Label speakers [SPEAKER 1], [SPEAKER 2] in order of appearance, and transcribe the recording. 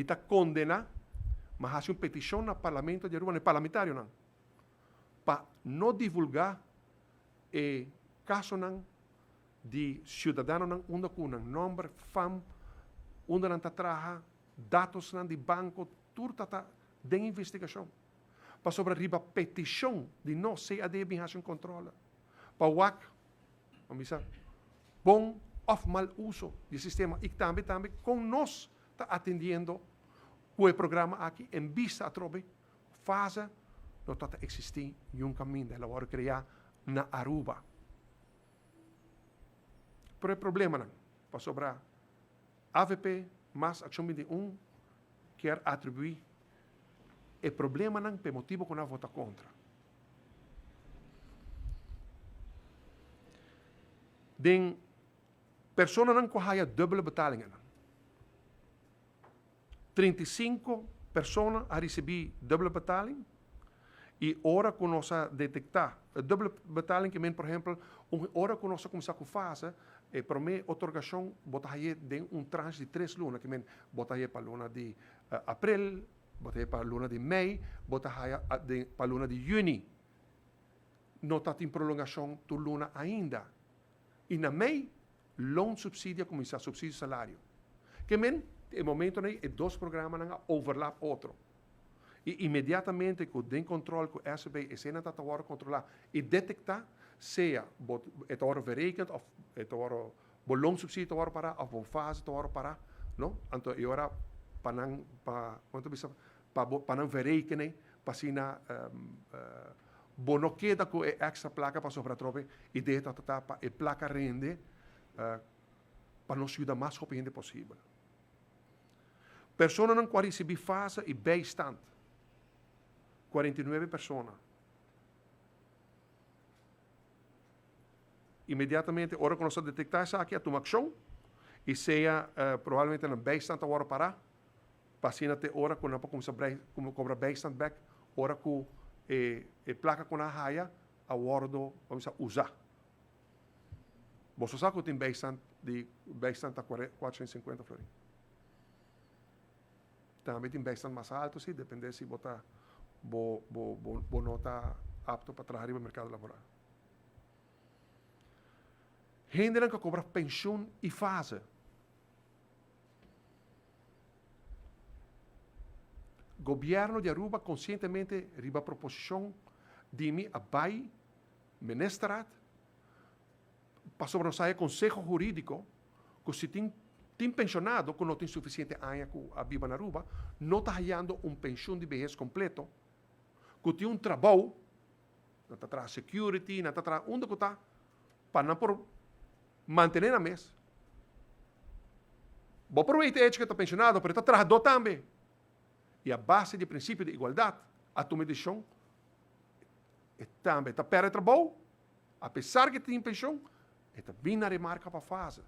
[SPEAKER 1] ta kondena, mi a hasi un petishon na Parlamento di Aruba, na e parlamentarionan, pa no divulgá e kasonan di siudadanonan unda ku nan nòmber, fam, unda nan ta traha, datosnan di banko, tur ta ta den investigashon. Pasobra riba petishon di nos CAD bin hasi un kòntròle pa wak, ban bisa, bon òf mal uso di e sistema i tambe tambe kon nos ta atendiendo ku e programa aki en bista atrobe fase no ta ta eksistí niun kaminda, el a wòrdu kreá na Aruba. Pero e problemanan pasobra avp mas Akshon 21 kier atribuí e problemanan pa e motibu ku nan a vota kontra. Den personanan ku haya dubbele betalingennan, 35 persona a risibí dubbele betaling i ora ku nos a detektá dubbele betaling ke men por ehèmpel un ora ku nos a kuminsá ku fase e promé otorgashon bo ta haye den un tranche di tres luna ke men bo ta haye pa luna di aprel, bo ta haye pa luna di mei, bo ta haya den pa luna di yüni. No ta tin prolongashon tur luna ainda. I na mei loonsubsidie a kuminsá, subsidio salario. Ke men, e momentonan ei e dos programanan a overlap otro. I inmediatamente ku den kontrol ku SB eseinan ta ta wòrdu kontrolá i detektá, sea bo e ta wòrdu verrekend òf e ta wòrdu bo loonsubsidie ta wòrdu pará òf bo fase ta wòrdu pará, no? Anto e ora pa nan pa kon ta bisa pa bo pa nan verrekenen pa asina bo no keda ku e èkstra plaka pasobra atrobe idea ta ta pa e plaka rende pa nos yuda mas hopi hende posibel. Personanan ku a risibí fase i bijstand, 49 persona. Inmediatamente ora ku nos a detektá esaki a tuma akshon i sea probablemente nan bijstand a wòrdu pará pa asina te ora ku nan por kuminsá kobra bijstand bèk ora ku e plaka ku nan a haya a wòrdu kuminsá usa. Boso sa ku tin bijstand di bijstand ta 450 florin. Tambe tin bijstand mas alto si, depende si bo ta bo bo bo no ta apto pa traha riba merkado laboral. Hendenan ku a kobra penshun i fase. Gobièrnu di Aruba konsientemente riba proposishon di mi a bai Ministerraad pasobra nos haya konseho hurídiko ku si tin tin penshonado ku no tin sufisiente aña ku a biba na Aruba no ta hayando un penshun di behes kompleto, ku tin un trabou, nan ta traha security, nan ta traha unda ku ta pa nan por mantené nan mes. Bo por weten e hecho ku e ta penshonado pero e ta trahadó tambe i a base di e prinsipio di igualdat a tuma e desishon E tambe ta perde trabou, apesar ku e tin penshon, e ta bin na remarka pa fase.